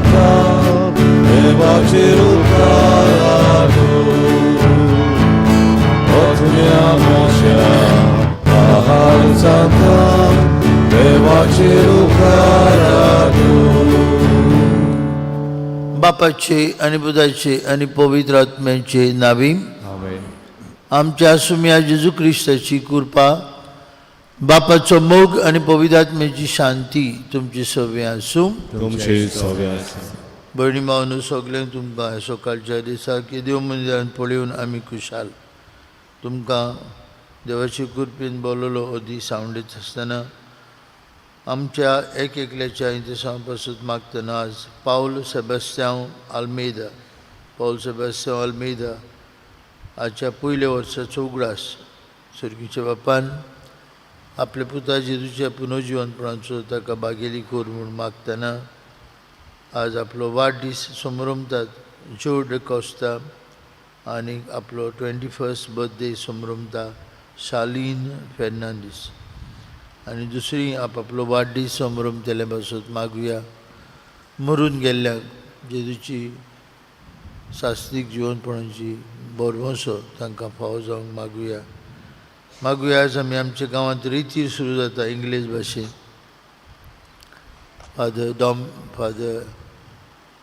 सांता देवाचेर उपकार हाडूं. आत्म्या मोशा आहार सांता देवाचेर उपकार हाडूं. बापाचे आनी पुताचे आनी पवित्र आत्म्याचे नावी आमेन. आमच्या सुम्या जेजू क्रिस्ताची कृपा, बापाचो मोग आनी पवित्र आत्म्याची शांती तुमची सगळीं आसूं. तुमचे सगळे आसूं. भयणी मावनो, सगल्यांक तुमकां सकाळच्या दिसा की देव मंदिरान पळोवन आमी खुशाल. तुमकां देवाचे कृपेन बोललो हो दीस आवडीत आसतना आमच्या एक एकल्याच्या इंतेसांव पासून मागतना आज पावल सेबास्त्यांव आल्मेदा, पावल सेबास्त्यांव आल्मेदा आजच्या पयल्या वर्साचो उगडास सर्गीच्या बापान आपल्या पुता जेजूच्या पुनर्जिवनपणाचो ताका बागेली कोर म्हूण मागतना आज आपलो वाडदीस समरमतात ज्यो कोस्ता आनी आपलो 21st birthday समरमता शालीन फेर्नांदीस आनी दुसरी आपआपलो वाडदीस समरमतले पासत मागुया. मरून गेल्ल्या जेजूची सास्त्रीक जिवनपणाची भरवंसो तांकां फावो जावंक मागुया. मागुया, आज आमी आमच्या गांवांत रितीर सुरू जाता इंग्लीश भाशेन. फादर डॉम, फादर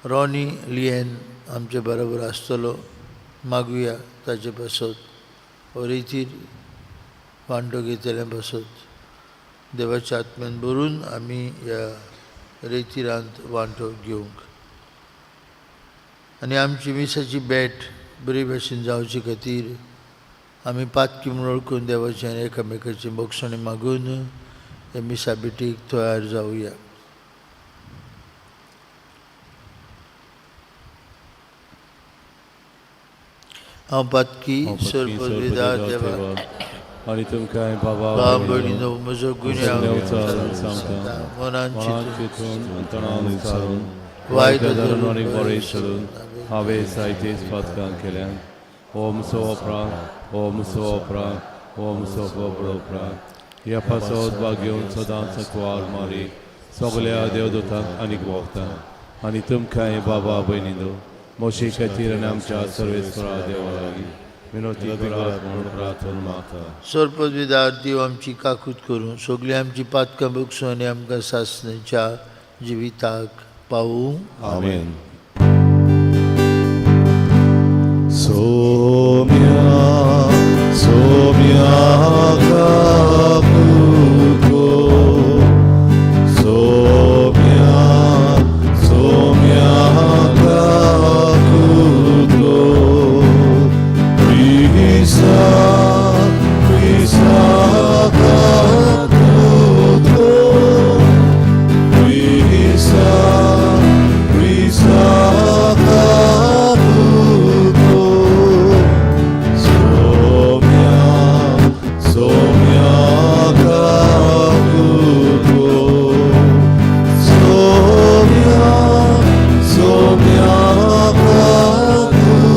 रॉनी लियन आमचे बरोबर आसतलो. मागुया ताचे पासत, हो रितीर वांटो घेतल्या पासत देवाच्या आत्म्यान भरून आमी ह्या रेतिरांत वांटो घेवंक आनी आमची मिसाची भेट बरी भशेन जावचे खातीर आमी पातकी म्हूण वळखून देवाची आनी एकामेकाची भोगसणी मागून हे मिसा भेटीक तयार जावया. हांव पातकी, सर्वविदा देवा आनी तुमकां बाबा बाब भयणीनो, म्हजो गुन्यांव सांगता, मनान मनान चिंतून, चिंतून, अंतणान विचारून, वायट वायट धरून धरून आनी बरें सोडून हांवें जायतेच पातकां केल्यात. हो म्हजो अपराध, हो म्हजो अपराध, हो म्हजो व्हड अपराध. ह्या पासत भाग्योवन सदांच कुवार मारी, सगल्या देवदूतांक आनी भोगता आनी तुमकांय बाबा भयणीनो, म्हजे खातीर आनी आमच्या सर्वेस्वरा देवा लागीं विनवती करात म्हूण प्रार्थना मागता. सर्पविदार देव आमची काकूत करूं, सगळीं आमची पातकां भोगसूं आनी आमकां सासणेच्या जिविताक पावूं. आमेन. Saumya Saumya कापुतो, Saumya Saumya कापुतो, Krista Krista कापुतो, Krista Krista कापुतो, Saumya Saumya कापुतो, Saumya Saumya कापुतो.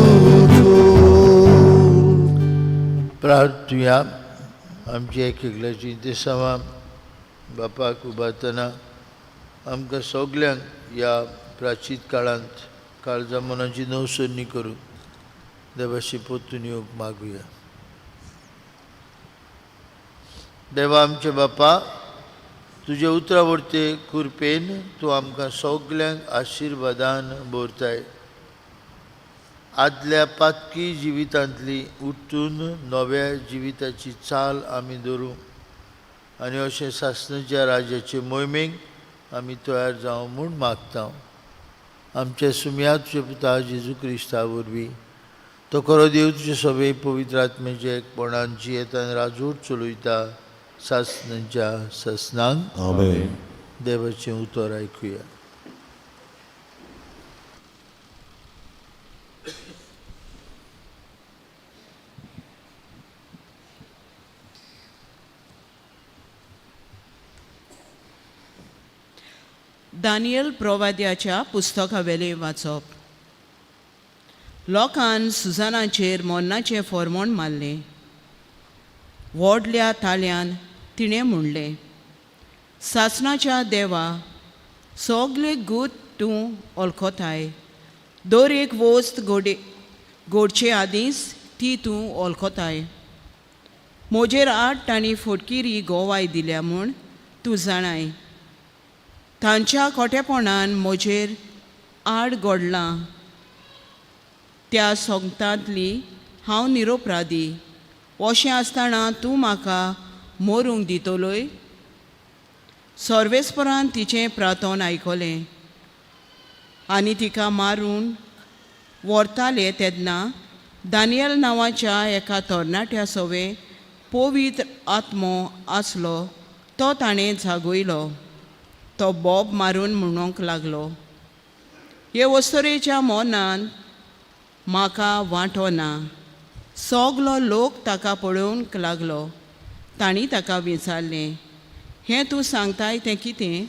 प्रार्थुया. आमची एक एकल्याची देसावां बापाक उबारतना आमकां सगल्यांक ह्या प्राचीत काळांत काळजा मनाची नवसरणी करून देवाशी परतून येवंक मागुया. देवा आमचे बापा, तुजे उतरा वरते कृपेन तूं आमकां सगल्यांक आशिर्वादान भरताय. आदल्या पातकी जिवितांतली उठून नव्या जिविताची चाल आमी धरूं आनी अशें सासणाच्या राज्याचे मोहिमेक आमी तयार जावं म्हूण मागता, आमच्या सुमया तुज्या पुता जेजू क्रिस्ता वरवीं. तो खरो देव, तुजे सगळे पवित्र आत्म्याचे एकपणान जियेता, राजूट चलयता सासणाच्या सासणांक. आमेन. देवाचें उतर आयकुया. दानियल प्रवाद्याच्या पुस्तकावेलें वाचप. लोकान सुजानाचेर मरणाचें फॉर्मोण मारलें. व्हडल्या ताळ्यान तिणें म्हणलें, सासणाच्या देवा, सगळे गूत तूं वळखताय. दर एक वस्त घोडे घोडचे आदींच ती तूं वळखताय. म्हजेर आड तांणी फटकिरी गोवाय दिल्या म्हूण तूं जाणाय. तांच्या खोटेपणान म्हजेर आड घडलां त्या सोगतांतली हांव निरोपराधी. अशें आसतना तूं म्हाका मरूंक दितलोय? सर्वेस्परान तिचें प्रार्थन आयकलें आनी तिका मारून व्हरताले तेन्ना दानियल नांवाच्या एका तरणाट्या सवें पवित्र आत्मो आसलो तो ताणें जागयलो. तो बोब मारून म्हणूंक लागलो, हे वस्तरेच्या मनान म्हाका वांटो ना. सगलो लोक ताका पळोवंक लागलो. तांणी ताका विचारलें, हें तूं सांगताय तें कितें?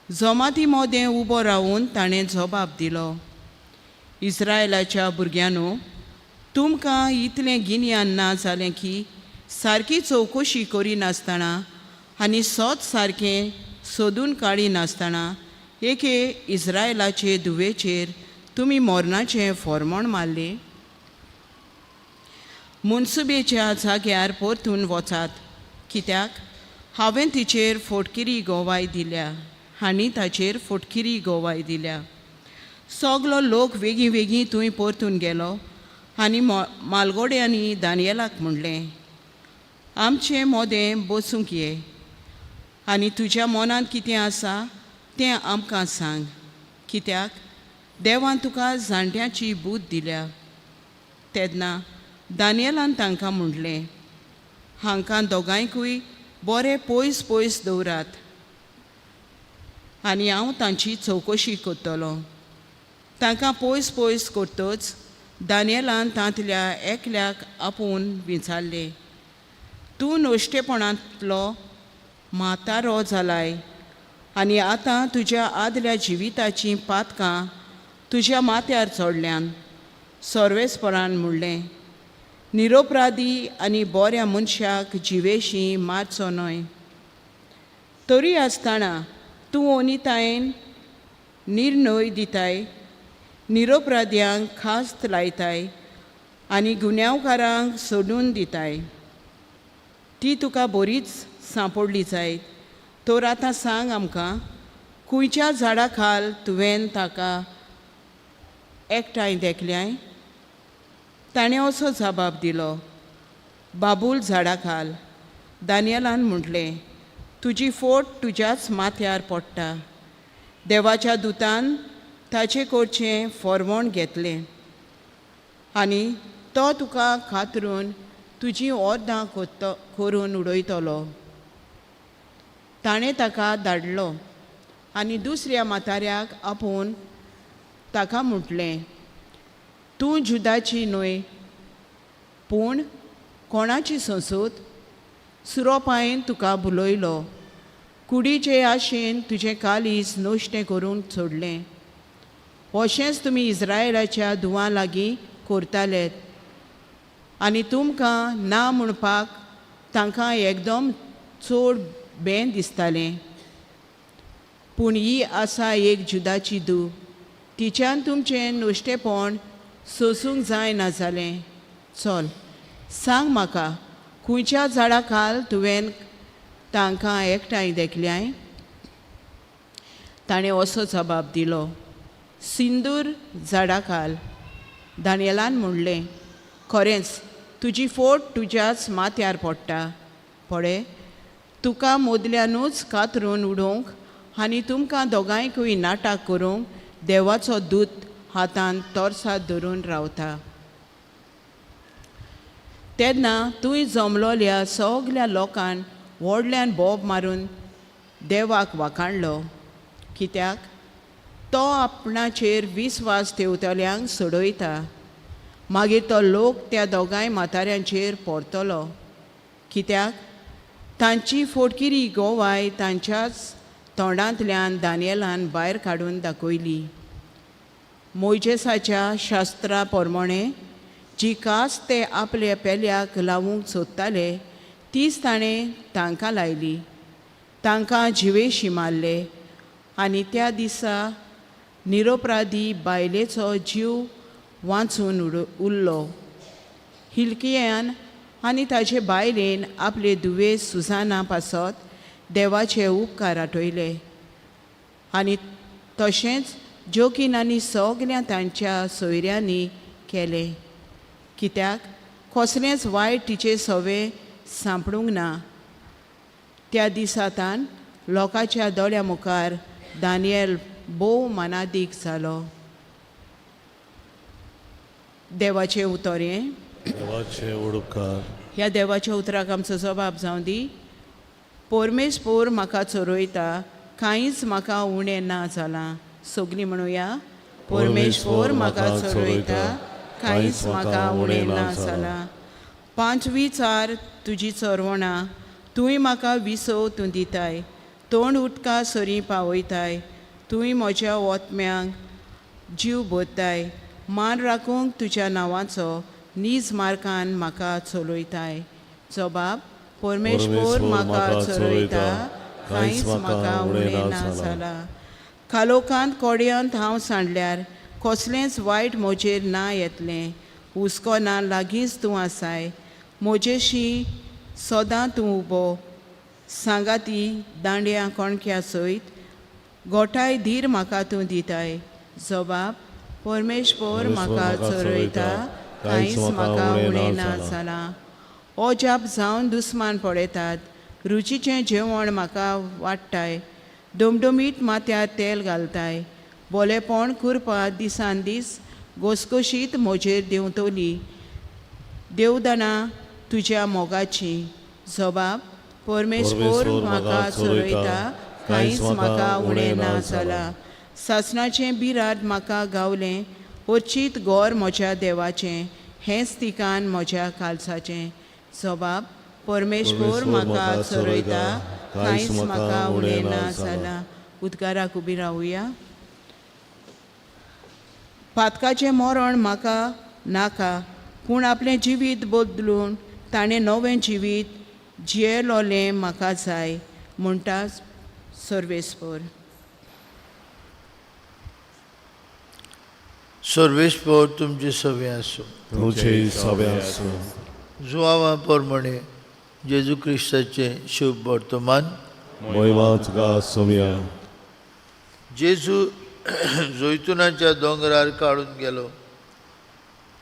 जमाती मोदें उबो रावून ताणें जबाब दिलो, इस्रायलाच्या भुरग्यांनो, तुमकां इतलें गिन्यान ना जालें की सारकी चवकशी करिनासतना आनी सत सारकें सोदून काडिनासतना एके इस्रायलाचे धुवेचेर तुमी मरणाचें फॉर्मोण मारलें. मुन्सुबेच्या जाग्यार परतून वचात, कित्याक हांवें तिचेर फोटकिरी गोवाय दिल्या आनी ताचेर फोटकिरी गोवाय दिल्या. सगलो लोक वेगीं वेगीं थंय परतून गेलो आनी मालगोड्यांनी दानियलाक म्हणलें, आमचें मोदें बसूंक ये आनी तुज्या मनांत कितें आसा तें आमकां सांग, कित्याक देवान तुका जाणट्याची बूद दिल्या. तेन्ना दानियलान तांकां म्हणलें, हांकां दोगांयकूय बरें पयस पयस दवरात आनी हांव तांची चवकशी करतलो. तांकां पयस पयस करतच दानियलान तांतल्या एकल्याक आपोवन विचारलें, तूं नश्टेपणांतलो म्हातारो जालाय आनी आतां तुज्या आदल्या जिविताचीं पातकां तुज्या माथ्यार चडल्यान. सर्वेस्परान म्हणलें, निरोपराधी आनी बऱ्या मनशाक जिवेशी मारचो न्हय. तरी आसतना तूं अनितायेन निर्णय दिताय, निरोपराध्यांक खास्त लायताय आनी गुन्यांवकारांक सोडून दिताय. ती तुका बरीच सांपडली जायत तर आतां सांग आमकां, खंयच्या झाडा खाल तुवें ताका एकठांय देखल्याय? ताणें असो जबाब दिलो, बाबूल झाडा खाल. दानियलान म्हटलें, तुजी फोट तुज्याच माथ्यार पडटा. देवाच्या दुतान ताचे कडचें फॉर्मोण घेतलें आनी तो तुका खातरून तुजी अर्दां करून उडयतलो. ताणें ताका धाडलो आनी दुसऱ्या म्हाताऱ्याक आपोवन ताका म्हटलें, तूं जुदाची न्हय पूण कोणाची संसद? सुरोपायेन तुका भुलयलो, कुडीचे आशेन तुजें कालीज नश्टें करूंक सोडलें. अशेंच तुमी इस्रायलाच्या धुवां लागीं करतालेत आनी तुमकां ना म्हणपाक तांकां एकदम चड बें दिसतालें. पूण ही आसा एक जुदाची धूव, तिच्यान तुमचें नश्टेपण सोसूंक जायना जालें. चल सांग म्हाका, खंयच्या झाडा खाल तुवें तांकां एकठांय देखल्याय? ताणें असो जबाब दिलो, सिंदूर झाडा खाल. दानियलान म्हणलें, खरेंच तुजी फोट तुज्याच माथ्यार पडटा. पळय, तुका मदल्यानूच कातरून उडोवंक आनी तुमकां दोगांयकूय नाटक करूंक देवाचो दूत हातान तोरसाद धरून रावता. तेन्ना तूंय जमलोल्या सगल्या लोकान व्हडल्यान बोब मारून देवाक वाखाणलो, कित्याक तो आपणाचेर विस्वास ठेवतल्यांक सोडयता. मागीर तो लोक त्या दोगांय म्हाताऱ्यांचेर परतलो, कित्याक तांची फोटकिरी गोवाय तांच्याच तोंडांतल्यान दानियलान भायर काडून दाखयली. मोयजेसाच्या शास्त्रा प्रमाणें जी कास ते आपल्या पेल्याक लावूंक सोदताले तीच ताणें तांकां लायली. तांकां जिवेशी मारले आनी त्या दिसा निरोपराधी बायलेचो जीव वांचून उरलो. हिलकियान आनी ताजे बायलेन आपले धुवे सुजाना पासत देवाचे उपकार आठयले आनी तशेंच जोकीन आनी सगल्या तांच्या सोयऱ्यांनी केलें, कित्याक कसलेंच वायट तिचे सवे सांपडूंक ना. त्या दिसा तान लोकांच्या दोळ्या मुखार दानियल भोव मनादीक जालो. देवाचें उतर हें. देवाचे उडकार. ह्या देवाच्या उतराक आमचो जबाब जावं दी. पोरमेस पोर म्हाका चोरयता, कांयच म्हाका उणें ना जालां. सगलीं म्हणुया, परमेश्वर म्हाका चोरयता, कांयच म्हाका उणें ना जालां. पांचवी चार तुजी चरवणां, तूंय म्हाका विसव तूं दिताय, तोंड उदका सरीं पावयताय, तूंय म्हज्या ओतम्यांक जीव भरताय, मान राखूंक तुज्या नांवाचो नीज मार्गान म्हाका चलयताय. जबाब, परमेश्वर म्हाका चलयता, कांयच म्हाका उणें ना जालां. कालोखांत कोडयांत हांव सांडल्यार कसलेंच वायट म्हजेर ना येतलें. हुस्को ना लागींच तूं आसाय, म्हजेशी सदां तूं उबो, सांगाती दांड्या कणक्या सयत गोठाय धीर म्हाका तूं दिताय. जबाब, परमेश्वर म्हाका चरयता, कांयच म्हाका उणें ना जालां. अजाप जावन दुस्मान पळयतात, रुचीचें जेवण म्हाका वाडटाय, डमडमीत माथ्यार तेल घालताय, बोलेपण कुरपा दिसान दीस घोसघोशीत म्हजेर देंवतली. देवदाना तुज्या मोगाची. जबाब, परमेश्वर म्हाका चरयता, कांयच म्हाका उणें ना जालां. सासणाचें बिराड म्हाका गावलें, अचीत गोर म्हज्या देवाचें, हेंच ठिकाण म्हज्या कालसाचें. जबाब, परमेश्वर म्हाका चरयता, कांयच म्हाका उणें ना जालां. उद्गाराक उबी रावया. पातकाचें मरण म्हाका नाका, पूण आपलें जिवीत बदलून ताणें नवें जिवीत जियेलोलें म्हाका जाय, म्हणटा सर्वेस्पर. सर्वेस्पर तुमचे सवे आसूं. तुमचे सवे आसूं. जुवावा प्रमाणे जेजू क्रिस्ताचें शुभ वर्तमान. मोहिमा तुका सोमया. जेजू जैतुनाच्या दोंगरार काडून गेलो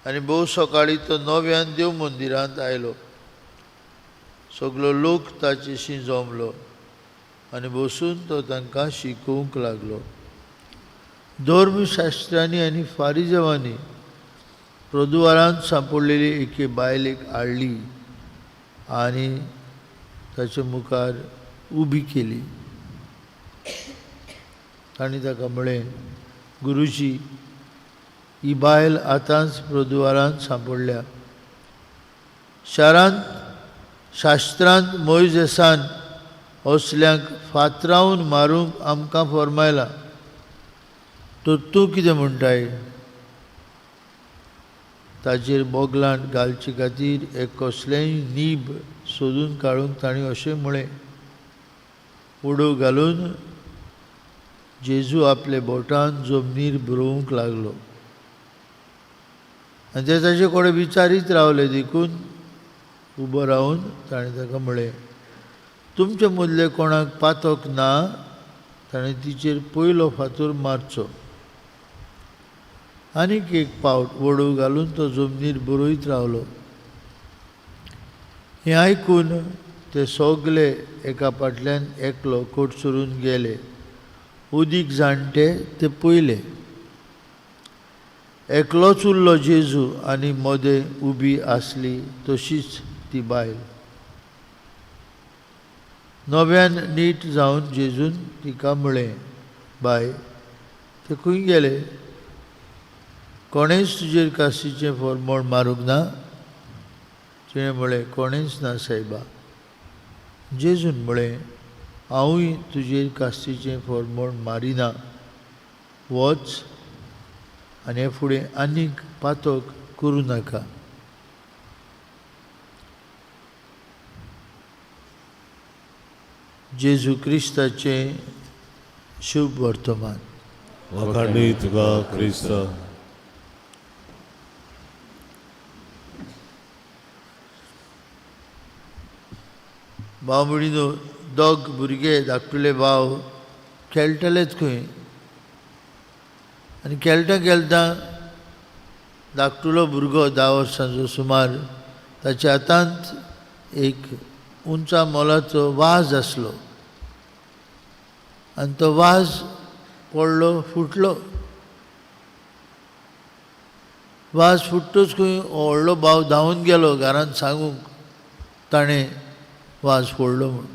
आनी भोव सकाळीं तो नव्यान देव मंदिरांत आयलो. सगलो लोक ताचेशी जमलो आनी बसून तो तांकां शिकोवंक लागलो. धर्मशास्त्रांनी आनी फारिजवांनी प्रदुवारांत सांपडलेली एके बायलेक हाडली आनी ताचे मुखार उबी केली. तांणी ताका म्हळें, गुरुजी, ही बायल आतांच प्रदुवारांत सांपडल्या. शारांत शास्त्रांत मोयजेसान असल्यांक फातरावन मारूंक आमकां फर्मायलां, तर तूं कितें म्हणटाय? ताचेर बोगलांत घालचे खातीर एक कसलेंय नीब सोदून काडूंक तांणी अशें म्हळें. उडो घालून जेजू आपले बोटान जमनीर बरोवंक लागलो आनी ते ताचे कडेन विचारीत रावले. देखून उबो रावन ताणें ताका म्हळें, तुमचे मदले कोणाक पातक ना ताणें तिचेर पयलो फातर मारचो. आनीक एक पावट वडो घालून तो जमनीर बरयत रावलो. हें आयकून ते सगले एका फाटल्यान एकलो कोटसरून गेले. उदीक जाणटे ते पयले. एकलोच उरलो जेजू आनी मदें उबी आसली तशीच ती बायल. नव्यान नीट जावन जेजून तिका म्हळें, बाय, ते खंय गेले? कोणेंच तुजेर काशीचें फॉर्मोण मारूंक ना? तिणें म्हळें, कोणेंच ना सायबा. जेजून म्हळें, हांवूय तुजेर कास्तीचें फॉर्मोण मारिना, वच आनी हे फुडें आनीक पातक करूं नाका. जेजू क्रिस्ताचें शुभ वर्तमान. वाखाणणी तुका क्रिस्ता. भाव भयणीनो, दोग भुरगे धाकटुले भाव खेळटलेच खंय आनी खेळटा खेळटा धाकटुलो भुरगो 10 वर्सांचो सुमार, ताच्या हातांत एक उंचा मोलाचो वाज आसलो आनी तो वाज पडलो, फुटलो. वाज फुट्टूच खंय व्हडलो भाव धांवून गेलो घरांत सांगूंक ताणें वाज फोडलो म्हूण.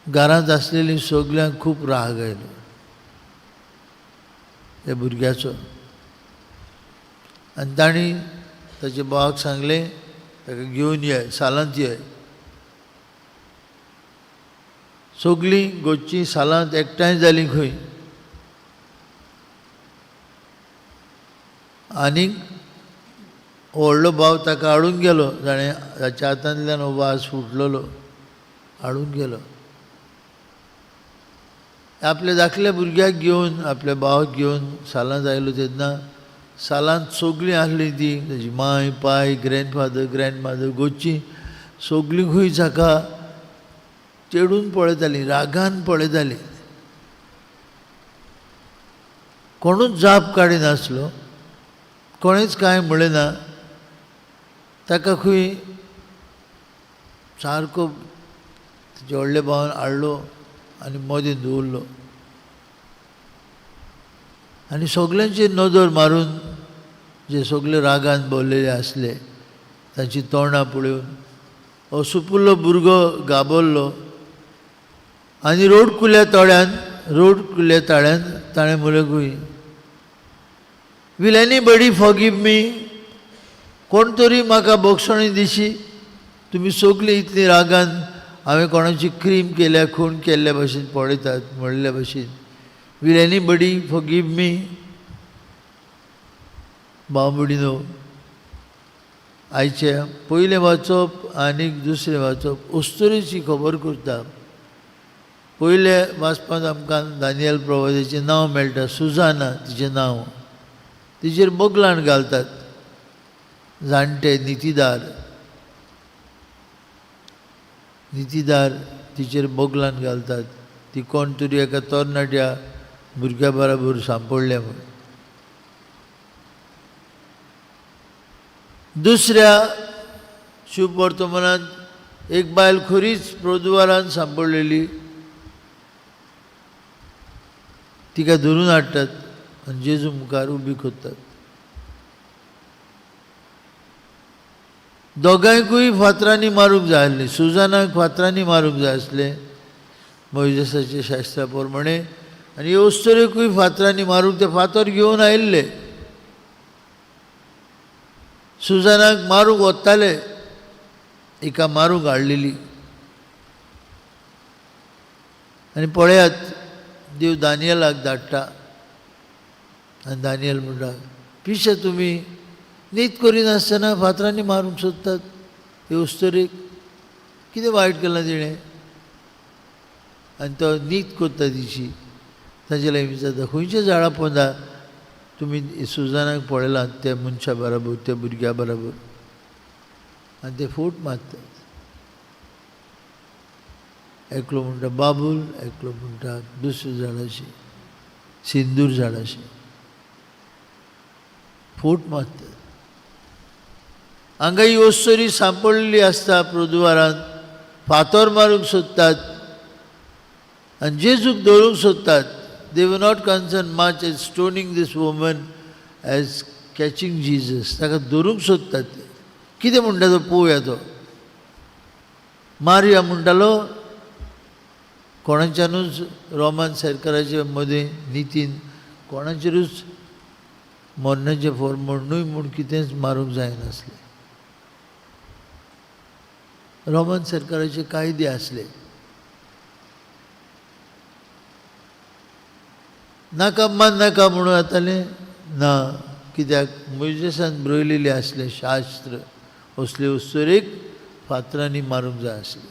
घरांत आसलेलीं सगल्यांक खूब राग आयलो त्या भुरग्याचो आनी तांणी ताच्या भावाक सांगलें ताका घेवन ये, सालांत ये. सगलीं गोच्चीं सालांत एकठांय जालीं खंय आनीक व्हडलो भाव ताका हाडून गेलो, जाणें ताच्या हातांतल्यान हो वाज फुटलेलो हाडून गेलो. आपल्या धाकल्या भुरग्याक घेवन आपल्या भावाक घेवन सालांत आयलो तेन्ना सालांत सगळीं आसलीं ती ताजी मांय, पाय, ग्रँडफादर, ग्रँडमादर, गोच्चीं सगळीं खंय ताका चेडून पळयतालीं, रागान पळयतालीं. कोणूच जाप काडिनासलो, कोणेच कांय म्हणलें ना. ताका खंय सारको ताच्या व्हडल्या भावान हाडलो आनी मदीं दवरलो आनी सगल्यांचेर नदर मारून जे सगळे रागान भरलेले आसले तांची तोंडां पळोवन हो सुपुल्लो भुरगो घाबरलो आनी रोडकुल्या तळ्यान ताणें म्हणलें खंय, will anybody forgive me? कोण तरी म्हाका बोगसणी दिशी? तुमी सगळीं इतली रागान हांवें कोणाची क्रीम केल्या, खून केल्ल्या भशेन पळयतात म्हणिल्ल्या भशेन. Will anybody forgive me? भाव भयणीनो, आयचें पयलें वाचप आनी दुसरें वाचप अस्तुरेची खबर करता. पयलें वाचपांत आमकां दानियल प्रवादाचें नांव मेळटा, सुजाना तिचें नांव. तिचेर बगलांट घालतात जाणटे नितीदार, नितीदार तिचेर बगलांट घालतात. ती कोण तरी एका तरणाट्या भुरग्या बराबर सांपडल्या म्हूण. दुसऱ्या शुभ वर्तमानांत एक बायल खरीच प्रदुवारान सांपडलेली, तिका धरून हाडटात आनी जेजू मुखार उबी करतात. दोगांयकूय फातरांनी मारूंक जाय आसलें, सुजानाक फातरांनी मारूंक जाय आसलें मोयजेसाच्या शास्त्रा प्रमाणे, आनी अस्तुरेकूय फातरांनी मारूंक ते फातर घेवन आयिल्ले. सुजानाक मारूंक वताले, हिका मारूंक हाडलेली. आनी पळयात देव दानियलाक धाडटा आनी दानियल म्हणटा, पिशे तुमी नीत करिनासतना फातरांनी मारूंक सोदतात हे अस्तुरेक, कितें वायट केलां तिणें? आनी तो नीत करता तिची. ताजे लागीं विचारता, खंयच्या झाडां पोंदा तुमी सुजानाक पळयलां त्या मनशा बराबर, त्या भुरग्या बराबर? आनी ते फोट मारतात. एकलो म्हणटा बाबूल, एकलो म्हणटा दुसऱ्या झाडाशी, सिंदूर झाडाशी फोट मारतात. हांगा ही अस्तुरी सांपडलेली आसता प्रदुवारांत, फातर मारूंक सोदतात आनी जेजूक धरूंक सोदतात. They were not concerned much as stoning this woman as catching Jesus. ताका धरूंक सोदतात ते. कितें म्हणटा तो पळोवया. तो मारया म्हणटालो, कोणाच्यानूच रोमन सरकाराचे मदीं नितीन कोणाचेरूच मरणाचें फॉर्म न्हय म्हूण कितेंच मारूंक जायनासलें. रोमन सरकाराचे कायदे आसले. नाका मान नाका म्हणून जातालें ना, कित्याक मोयजेसान बरयलेलें आसलें शास्त्र, असले अस्तुरेक फातरांनी मारूंक जाय आसलें.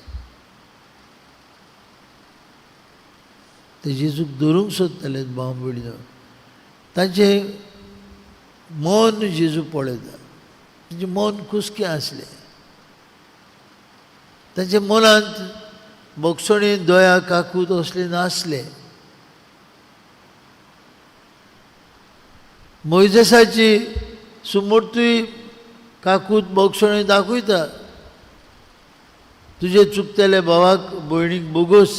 ते जेजूक धरूंक सोदताले भाव भयणीनो. तांचें मन जेजू पळयता, तांचें मन कुसकें आसलें, तांच्या मनांत भोगसणी दया काकूत असलें नासलें. मोयजेसाची सुमूर्तूय काकूत भोगसणी दाखयता, तुजे चुकतले भावाक भयणीक बोगोस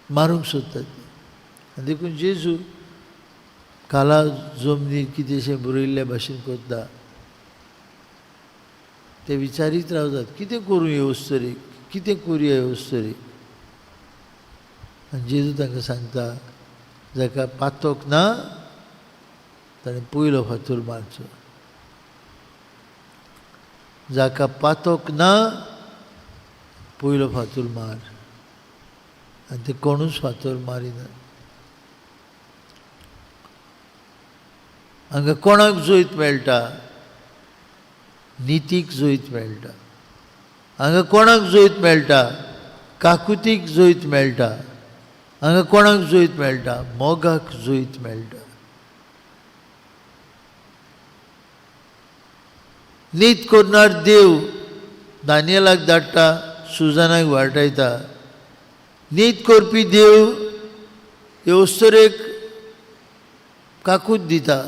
मारूंक सोदतात. आनी देखून जेजू खाला जमनीर कितेंशें बरयल्ल्या भाशेन करता. ते विचारीत रावतात कितें करूं हे अस्तुरेक, कितें करुया हे अस्तुरेक. आनी जेजू तांकां सांगता जाका पातोक ना ताणें पयलो फातर मारचो, जाका पातोक ना पयलो फातर मार. आनी ते कोणूच फातर मारिना. हांगा कोणाक जैत मेळटा? नितीक जैत मेळटा. हांगा कोणाक जैत मेळटा? काकुतीक जैत मेळटा. हांगा कोणाक जैत मेळटा? मोगाक जैत मेळटा. नीत करणार देव दानियलाक धाडटा, सुजानाक वाटायता. नीत करपी देव हे अस्तुरेक काकूत दिता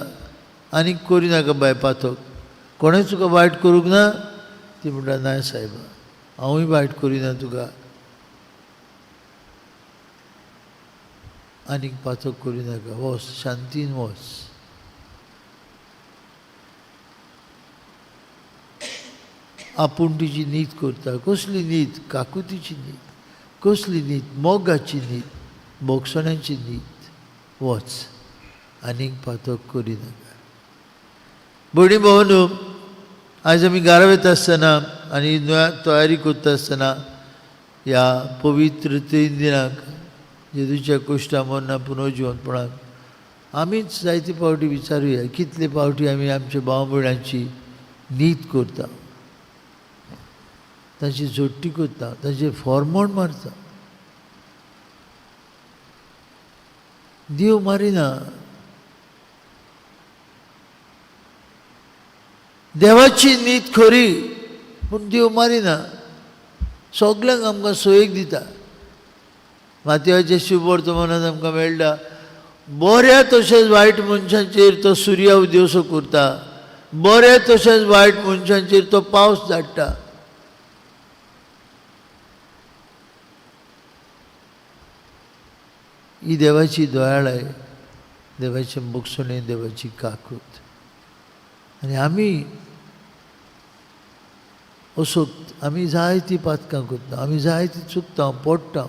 आनी करिनाका बाय पातक, कोणें तुका वायट करूंक ना? ती म्हणटा ना सायबा, हांवूय वायट करिना तुका, आनीक पातक करिनाका, वच शांतीन वच. आपूण तुजी नीत करता. कसली नीत? काकुतीची नीत. कसली नीत? मोगाची नीत, भोगसण्याची नीत. वच आनीक पातक करिनाका. भयणी भावांनो, आयज आमी घरा वता आसतना आनी तयारी करता आसतना ह्या पवित्र 3 दिनाक जेजूच्या कुश्टा मरणां पुनर्जिवंतपणाक आमीच जायते फावटी विचारुया कितले फावटी आमी आमच्या भाव भयणांची नीत करता, तांची जोडटी करता, तांचे फॉर्मोण मारता. देव मारिना. देवाची नीत खरी पूण देव मारिना. सगल्यांक आमकां सोयीक दिता. मातयाचे शुभवर्तमानांत आमकां मेळटा बऱ्या तशेंच वायट मनशांचेर तो सुर्या उदेवसो करता, बऱ्या तशेंच वायट मनशांचेर तो पावस धाडटा. ही देवाची दयाळाय, देवाची भोगसणी, देवाची काकूत. आनी आमी असो आमी जायतीं पातकां करता, आमी जायतीं चुकता, पडटा,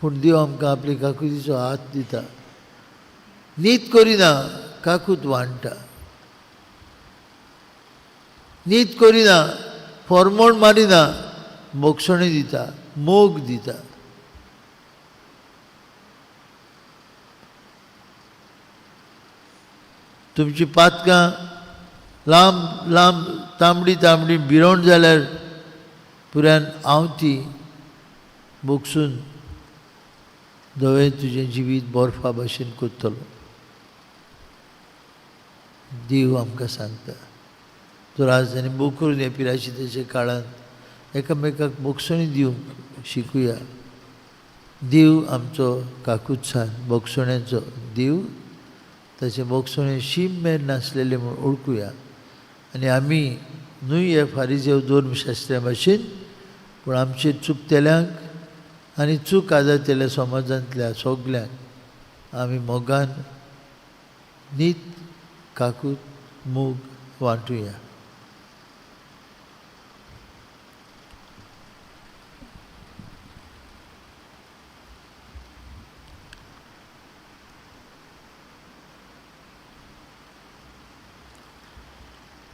पूण देव आमकां आपली काकुतीचो हात दिता. नीत करिना, काकूत वांट्टा. नीत करिना, फॉर्मोण मारिना, भोगसणी दिता, मोग दिता. तुमची पातकां लांब लांब तांबडी तांबडी बिरोण जाल्यार पुरान हांव ती भोगसून धवें तुजें जिवीत बर्फा भाशेन करतलो. देव आमकां सांगता. तर आज आनी मोग करून ह्या पिराशितेच्या काळांत एकामेकाक भोगसणी दिवंक शिकुया. देव आमचो काकुत्सान भोगसण्याचो देव, ताचें भोगसणें शीम मेर नासलेलें म्हूण वळखुया. आनी आमी न्हय हे फारीजेव धर्मशास्त्र्या भाशेन, पूण आमचे चुकतेल्यांक आनी चूक आदारतल्या समाजांतल्या सगल्यांक आमी मोगान नीत काकूत मोग वांटुया.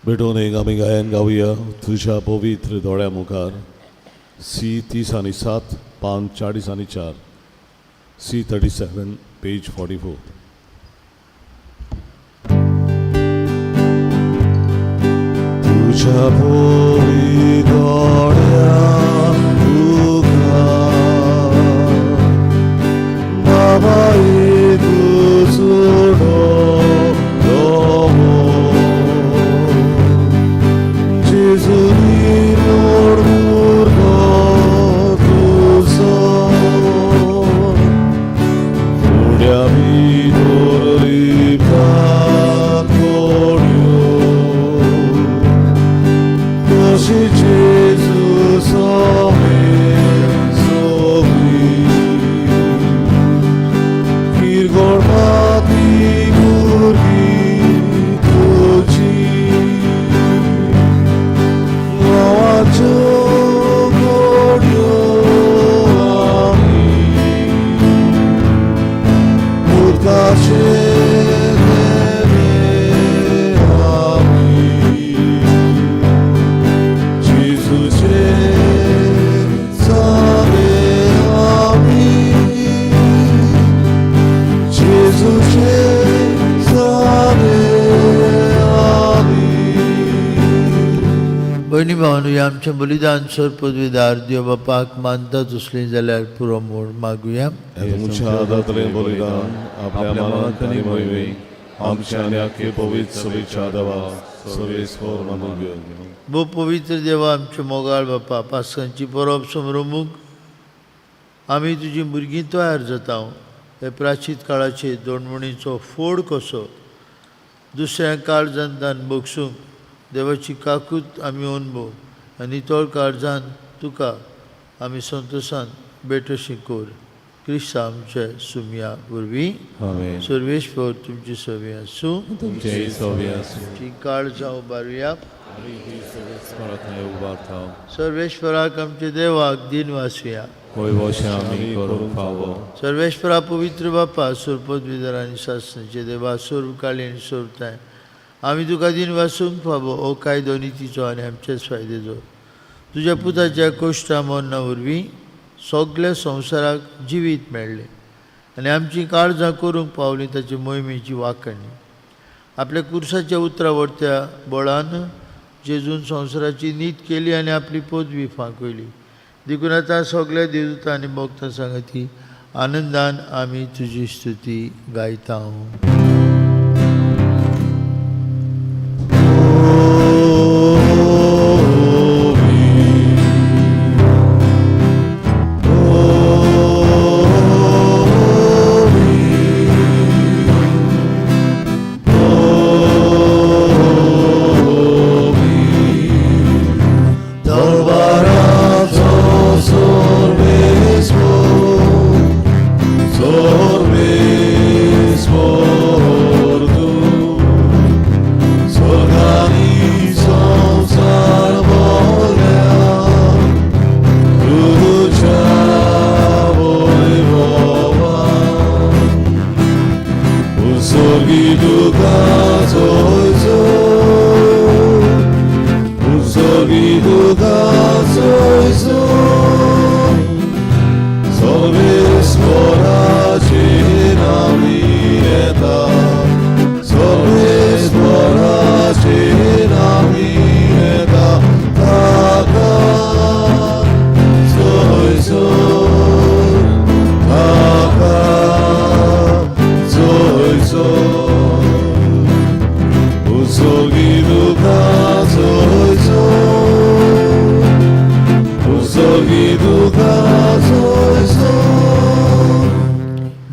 भेटून एक आमी गायन गावया तुज्या पवित्र दोळ्या मुखार. सी 30 आनी 7 पान 40 आनी 4, सी 37 पेज 44. तुज्या पवित्र दोळ्या मुखार भयणी भावानू ह्या आमचें बलिदान सर पदवीदार देव बापाक मानता तसलीं जाल्यार पुरो म्हूण मागुया. तुमच्या हातांतलें बलिदान आपल्या मनात आनी मोहिमेक आमच्या आनी आख्खे पवित्र सभेच्या देवा सर्वेस्पर मानून घेवन. भोव पवित्र देवा आमचे मोगाळ बापा, पास्कांची परब समरमूक आमी तुजी भुरगीं तयार जाता. हे प्राचीत काळाचे दोणवणीचो फोड कसो दुसऱ्या काळजान तान बगसूंक देवाची काकूत आमी अनुभव आनी नितळ काळजान तुका आमी संतोशान भेटशी कर क्रिस्ता आमचे सुमया वरवीं. आमेन. सर्वेस्पर तुमची सवी आसूं. तुमचेय सवी आसूं. तुमची काळजां उबारुया. स्मरणांत उबारता. सर्वेश्वराक आमच्या देवाक दिन वासुया. वैभवशें आमी करूंक फावो. सर्वेश्वरा पवित्र बापा, सुरपदवीधर आनी सासणाचे देवा, सर्वकालीन सोरताय आमी तुका दिन वासूंक फावो. हो कायदो नितीचो आनी आमचेच फायद्याचो. तुज्या पुताच्या कोश्टा मरणा वरवीं सगल्या संवसाराक जिवीत मेळ्ळें आनी आमचीं काळजां करूंक पावलीं ताचे मोहिमेची वांकणी. आपल्या कुर्साच्या उतरा वरत्या बळान जेजून संवसाराची नीत केली आनी आपली पदवी फांकयली. देखून आतां सगल्या देवदूतां आनी भक्तां सांगाती आनंदान आमी तुजी स्तुती गायता.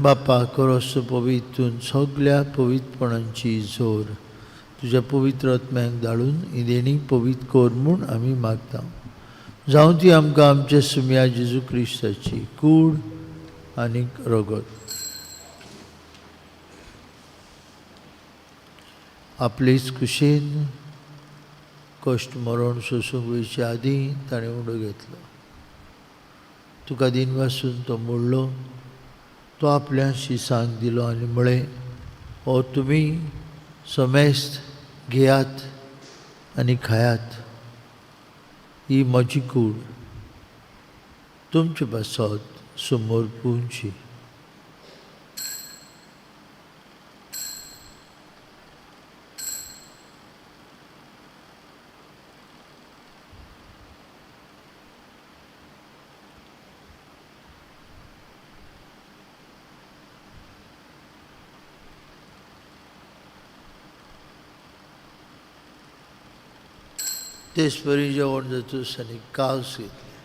बापा करोस पवित्रून सगल्या पवित्रपणांची जोर तुज्या पवित्र आत्म्याक धाडून ही देणी पवित्र कर म्हूण आमी मागता. जावं ती आमकां आमच्या सुमया जेजू क्रिस्ताची कूड आनी रगत. आपलेच कुशीन कश्ट मरण सोसूंक वयचे आदीं ताणें उडो घेतलो. तुका दिनवासून तो मोडलो. तो आपल्या शिसांक दिलो आनी म्हळें, हो तुमी समेस्त घेयात आनी खायात. ही म्हजी कूड तुमचे पासत समोर पुंची. तेच परी जेवण जातूच आनी कावस घेतलें.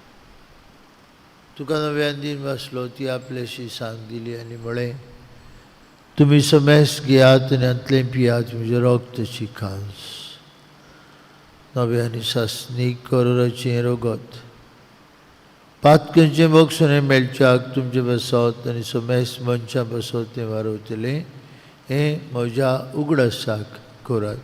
तुका नव्यान दिन वाचलो. ती आपल्याशी सांग दिली आनी म्हळें, तुमी समेस्त घेयात आनी हांतलें पियात. म्हजें रगताची कांस नव्या आनी सासणीक करोराचें रगत. पातकणचें बक्षणें मेळच्याक तुमचें बसत आनी समेस्त मनशां बसत तें वारवतलें. हें म्हज्या उगडासाक करात.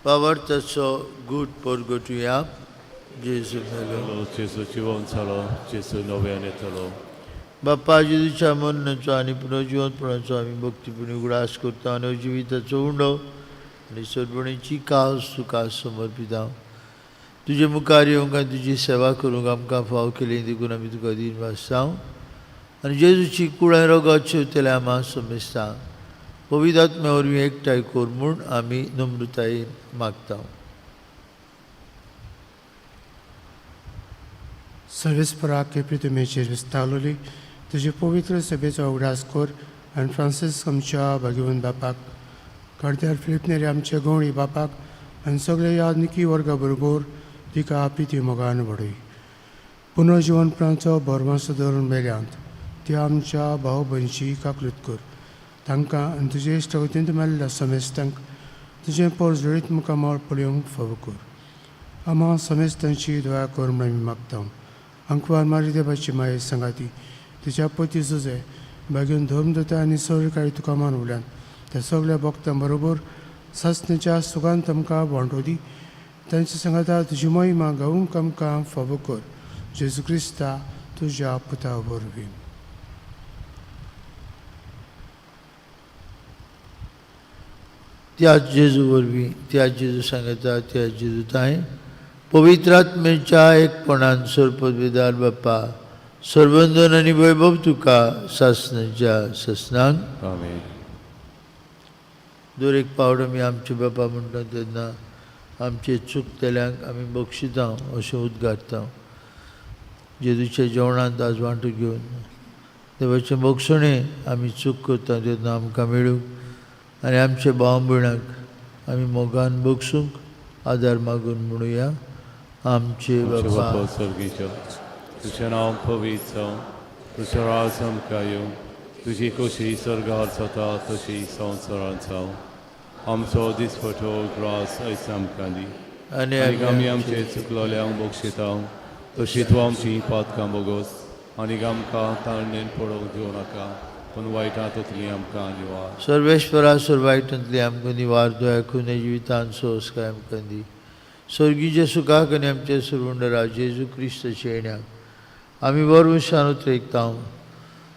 पावर्ताचो गूट परगटुया. जेजू मेलो, जेजू जिवन जालो, जेजू नव्यान येतलो. बाप्पा जेजूच्या मरणाचो आनी पुनर्जिवनपणाचो आमी भक्तीपूर्ण उगडास करता आनी जिविताचो उंडो आनी सोडवणीची कास तुका समर्पिता. तुजे मुखार येवंक आनी तुजी सेवा करूंक आमकां फाव केली देखून आमी तुका दीन वाचता आनी जेजूची कूड आनी रोगात शेवतले आमा समेस्ता पवित्र आत्म्या वरवीं एकठांय कर म्हूण आमी नम्रतायेन मागता. सर्वेस्पराक प्रितमेचेर विस्तावलोली तुजे पवित्र सभेचो उगडास कर आनी फ्रांसीस आमच्या भाग्यवंत बापाक, कार्द्यार फिलीप नेरी आमच्या गवळी बापाक आनी सगळे यादनिकी वर्गा बरोबर तिका प्रिती मोगान वाडय. पुनर्जिवनपणाचो भरवंसो धरून मेल्यांत ती आमच्या भाव भयणची काकलूत कर. तांकां आनी तुजे इश्टागतींत मेल्ल्या समेस्तांक तुजें पोरजळीत मुखामळ पळोवंक फावो कर. आमा समेस्तांची दया कर म्हूण आमी मागता. अंकवार मारी देवाची माये सांगाती तिच्या पती जुजे बागेवन धर्मदता आनी सरकारी तुका मान उल्यान त्या सगल्या भक्तां बरोबर सासणेच्या सुखान आमकां वांटो दी. तांच्या सांगाता तुजी महिमा गावूंक आमकां फावो कर. जेजू क्रिस्ता तुज्या पुता वरवीं. त्याच जेजू वरवीं, त्याच जेजू सांगता, त्याच जेजू तांय पवित्र आत्म्याच्या एकपणान सरपदवेदार बाप्पा सर्वंदन आनी वैभव तुका सासणाच्या सासणांक. आमेन. दर एक पावट आमी आमचे बापा म्हणटा तेन्ना आमचे चुकतल्यांक आमी बक्षिता अशें उद्गारता. जेजूच्या जेवणांत आज वांटो घेवन देवाचें बक्षणें आमी चूक करता तेन्ना आमकां मेळूंक आनी आमच्या भाव भयणांक आमी मोगान बक्षूंक आदार मागून म्हणुया. आमचे बापा स्वर्गीचो, तुजें नांव पवित्र जावं, तुजें राज आमकां येवं, तुजी खोशी स्वर्गार जाता तशी संवसारांत जावं. आमचो दिसपटो ग्रास आयज आमकां दी आनी आनी आमी आमचे चुकलोल्यांक बक्षिता तशी तूं आमची पातकां बोगोस आनी आमकां ताणेन पडोवंक दिवं नाका पूण वायटांतली आमकां निवार. सर्वेश्वरा सर्वायटांतली आमकां निवार दया खुने जिवितान सोंसकाय आमकां दी. स्वर्गीच्या सुखाक आनी आमच्या सुरवंडरा जेजू क्रिस्ताच्या येण्याक आमी बरवशान उतरेकता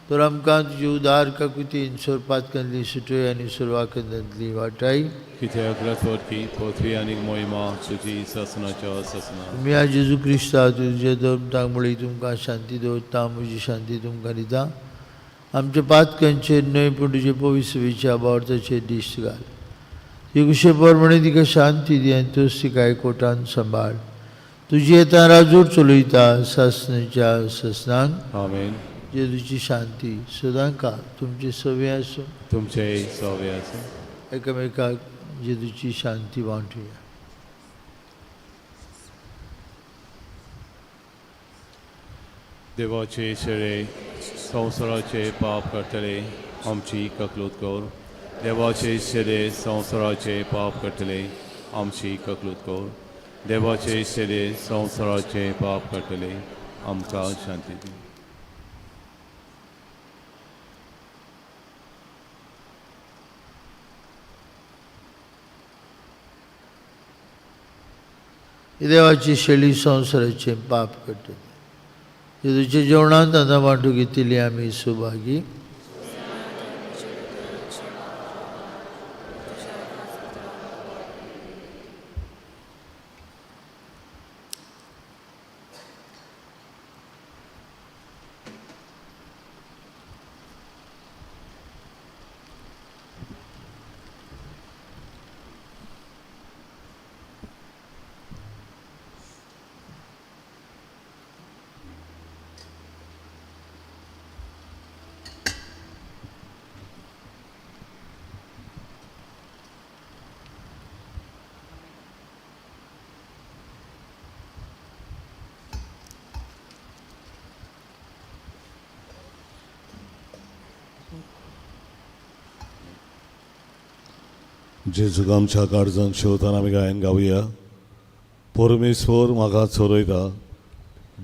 तर आमकां तुजी उदार काकुतीन सोरपातकांतली सुटय आनी सुरवाकंदांतली वाटाय. कित्याक रथवरती पृथ्वी आनी मोहिमा तुजी सासणाच्या सासना. तुमी आज जेजू क्रिस्ता तुजे धर्म तांगमुळे तुमकां शांती दवरता, म्हजी शांती तुमकां दिता. आमच्या पातकांचेर न्हय पूण तुजे पवित्र बावर्थाचेर दिश्ट घाल. ती कुशे प्रमाणे तिका शांती दी आनी तूंच तिका एकवटान सांबाळ. तुजी येता राजूर चलयता सासणाच्या सासणांक. आमेन. जेजूची शांती सदांकाळ तुमचे सवे आसूं, तुमचे सवे आसूं. एकामेकाक जेजूची शांती वांटुया. देवाचे शेळे संवसाराचे पाप करतले आमची ककलूत कर. देवाचे शेळे संवसाराचे पाप करतले आमची ककलूत कर. देवाचे शेळे संवसाराचे पाप करतले आमकां शांती दी. देवाची शेळी संवसाराचे पाप करतले जेजूच्या जेवणांत आतां वांटू घेतिल्ली आमी सुभागी. जेजूक आमच्या काळजान शेवताना आमी गायन गावया. परमेश्वर म्हाका चोरयता.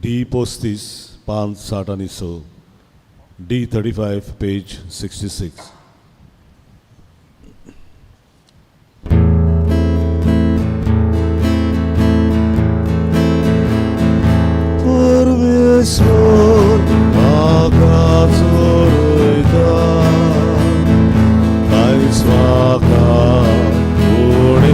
डी 35 5 60 आनी 6, डी 35 पेज 66. परमेश्वर म्हाका चोरयता, कांयच म्हाका उणें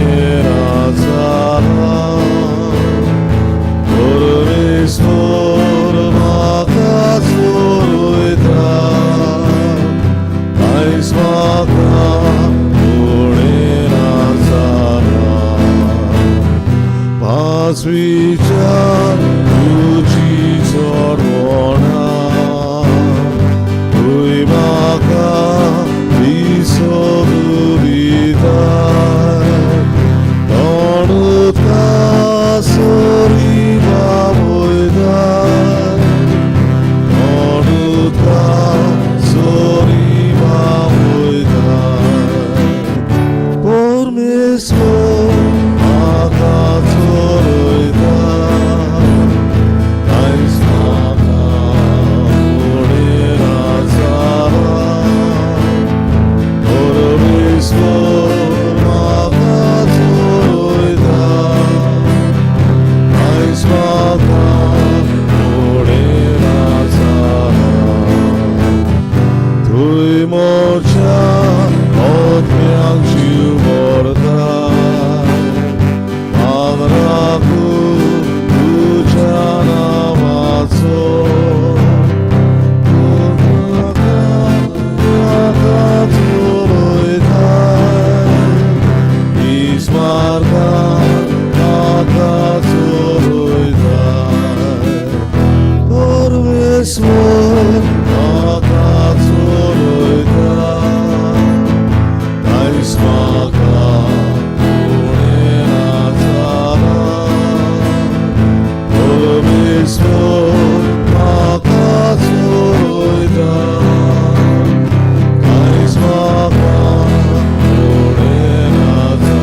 पासवीच्या तुजी चोडवणा तुय म्हाका दिसोदू दिताय तोंड सरी बाबोयताय तोंड सरी बाबोयताय परमेश्वर म्हाका चोरयता आयज म्हाका फुडें जाला परमेश्वर म्हाका चोरयता आयज म्हाका फुडें जाला तुय मोच्या आत्म्याक जीव भरता मान राखू तुज्या नांवाचो म्हाका चलयताय इस्मार्गान म्हाका चलयताय परमेश्वर म्हाका चलयता आयज म्हाका फुडें जाला परमेश्वर म्हाका चलयता आयज म्हाका फुडें जाला.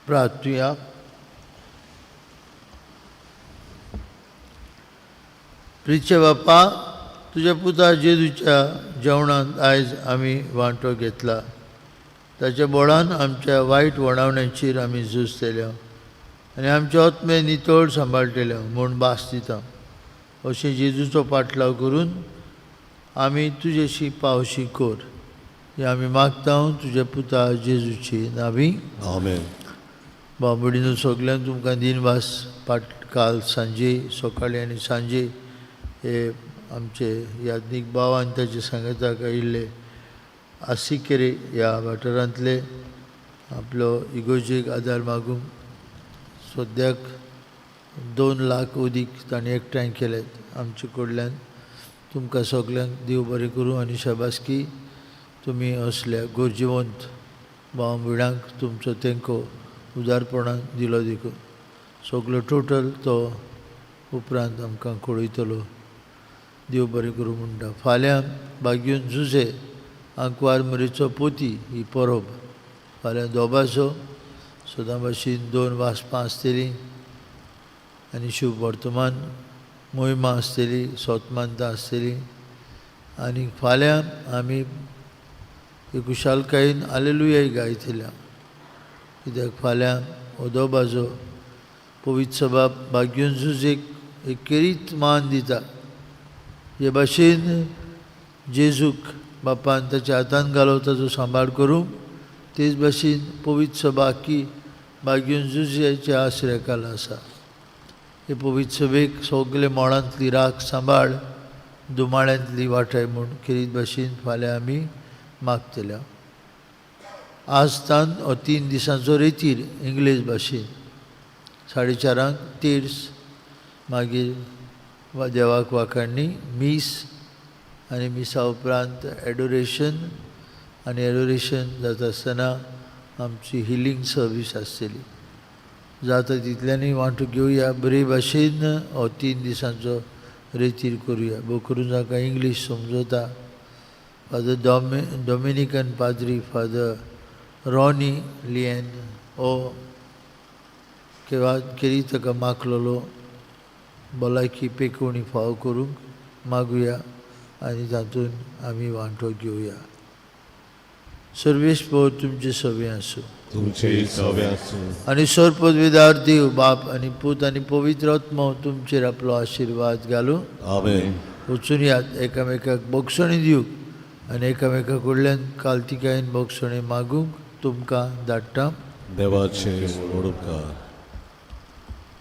प्रार्थुया. प्रिचे बाप्पा, तुज्या पुता जेजूच्या जेवणांत आयज आमी वांटो घेतला. ताच्या बोळान आमच्या वायट वणावण्याचेर आमी झुजतले आनी आमचे आत्मे नितळ सांबाळटले म्हूण भास दिता. अशें जेजूचो पाटलाव करून आमी तुजेशी पावशी कर हें आमी मागता तुज्या पुता जेजूची नावी. आमेन. बाबडीनो सगल्यांक तुमकां दिनवास. पाट काल सांजे सकाळी आनी सांजे हे आमचे याज्ञीक भाव आनी ताचे सांगाताक आयिल्ले आसिकेरे ह्या वाठारांतले आपलो इगोर्जेक आदार मागूंक सद्याक 2 लाख उदीक तांणी एकठांय केल्यात आमचे कडल्यान. तुमकां सगल्यांक देव बरें करूं आनी शाबासकी तुमी असल्या गरजेवंत भाव भयणांक तुमचो तेंको उदारपणान दिलो देखून. सगलो टोटल तो उपरांत आमकां कळयतलो. देव बरें करूं म्हणटा. फाल्यां बागीवन जुझे आंकवार मरेचो पोती ही परब फाल्यां दोबासो सदां भाशेन 2 वाजपां आसतलीं आनी शुभ वर्तमान मोहिमा आसतली, सोतमानता आसतली. आनी फाल्यां आमी खुशालकायेन आलेलुयाय गायतल्या कित्याक फाल्यां ओदोबाजो पवित्र सभा बागीवन जुझेक एक केरीत मान दिता. हे भाशेन जेजूक बापान ताच्या हातान घालो ताचो सांबाळ करूंक, तेच भाशेन पवित्र सभा आख्खी बागीवन जुझ्याच्या आश्रयाखाला आसा. हे पवित्र सभेक सगळे मोळांतली राख सांबाळ दुमाळ्यांतली वाटाय म्हूण खेरीत भाशेन फाल्यां आमी मागतल्या. आज तान हो 3 दिसांचो रेतीर इंग्लीश भाशेन 4:30 तेर्स, मागीर देवाक वाखाणणी मीस आनी मिसा उपरांत एडोरेशन आनी एडोरेशन जाता आसतना आमची हिलींग सर्वीस आसतली. जाता तितल्यांनी वांटो घेवया बरे भाशेन हो 3 दिसांचो रेतीर करुया. भोव करून जाका इंग्लीश समजता फादर डॉमिनिकन पाद्री फादर रॉनी लियन हो केवा केरी ताका मागलेलो भलायकी पेकोवणी फावो करूंक मागुया आनी तातूंत आमी वांटो घेवया. सर्वेस पो तुमचे सवे आसूं. तुमचे सवे आसूं. आनी सर पदवीदार देव बाप आनी पूत आनी पवित्र आत्मो तुमचेर आपलो आशिर्वाद घालूं. आमेन. वचून यात एकामेकाक बोगसणी दिवंक आनी एकामेका कडल्यान कालतिकायेन बोगसणी मागूंक तुमकां धाडटा. देवाचे व्हड उपकार.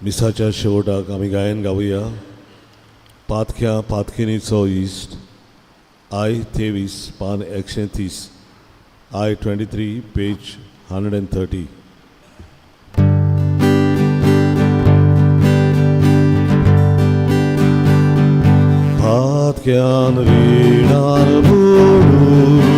मिसाच्या शेवटाक आमी गायन गावया. पातक्या पातकिनीचो इश्ट, I 23 पान 130, I 23 page 130. पातक्यान रिणार बुडून